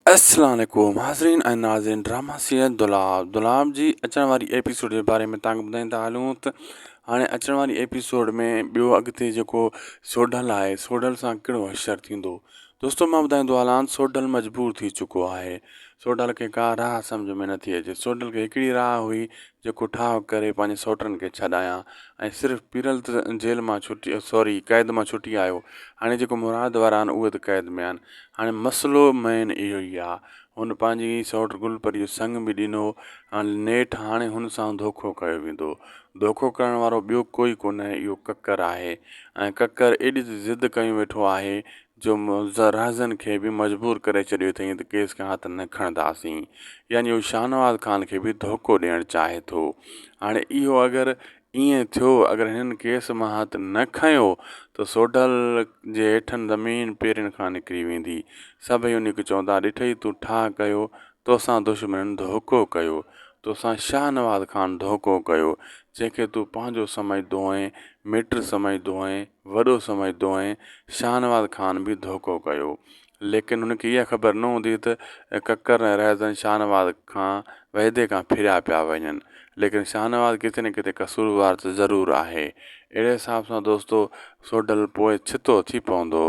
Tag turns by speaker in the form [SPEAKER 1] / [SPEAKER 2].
[SPEAKER 1] السلام عليڪم حاضرين ۽ ناظرين ڊراما سيريل دولاب دولاب جي اچڻ واري ايپيسوڊ جي باري ۾ تانکي ٻڌائيندا هلون ته هاڻي اچڻ واري ايپيسوڊ ۾ ٻيو اڳتي جيڪو سوڍل آهي سوڍل سان ڪهڙو حشر ٿيندو دوستو مان ٻڌائيندو هلان سوڍل مجبور ٿي چڪو آهي سوڍل کي ڪا راهه سمجهه ۾ نٿي اچي سوڍل کي هڪڙي راهه هئي جيڪو ٺاهه ڪري پنهنجي سوٽن کي ڇڏايان ۽ صرف پيرل ته جيل مان ڇٽي سوري قيد مان ڇٽي آيو هاڻي جيڪو مراد وارا آهن اهي ته قيد ۾ آهن هاڻي مسئلو مين اهو ئي آ هن پنهنجي سئوٽ گل پري جو سڱ به ڏنو نيٺ هاڻي هن سان ڌوکو ڪيو ويندو ڌوکو ڪرڻ وارو ٻيو ڪوئي ڪونهي اهو ڪڪر آهي ۽ ڪڪر ايڏي ته ضد ڪيون ويٺو آهي جو رهزن کي به مجبور ڪري ڇڏيو اٿئين ته ڪيس کان هٿ نه کڻنداسين يعني اهو شاهنواز خان کي به ڌوڪو ڏيڻ چاهي ٿو هاڻي اهو اگر ائين ٿيو اگر هنن ڪيس مان هٿ نه کنيو ته سوڍل جي هيٺن زمين پيرن کان نڪري ويندي سڀئي ان کي چوندا ڏٺئي تون ٺاهه ڪيو توسان دشمنن ڌوڪو ڪيو توسان شاهنواز خان ڌوڪو ڪيو جنهن کي تون پنهنجو سمجهندو هئين مٽ سمجهندو هئين وڏو سمجهندو هئين، شاهنواز خان به ڌوڪو ڪيو. ليڪن هن کي اها خبر نه هوندي ته ڪڪر ۽ رهزن شاهنواز کان وحدي کان ڦريا پيا وڃن. ليڪن شاهنواز ڪٿي نه ڪٿي قصوروار ته ضرور آهي. اهڙي حساب سان دوستو سوڍل پوء ڇتو ٿي پوندو.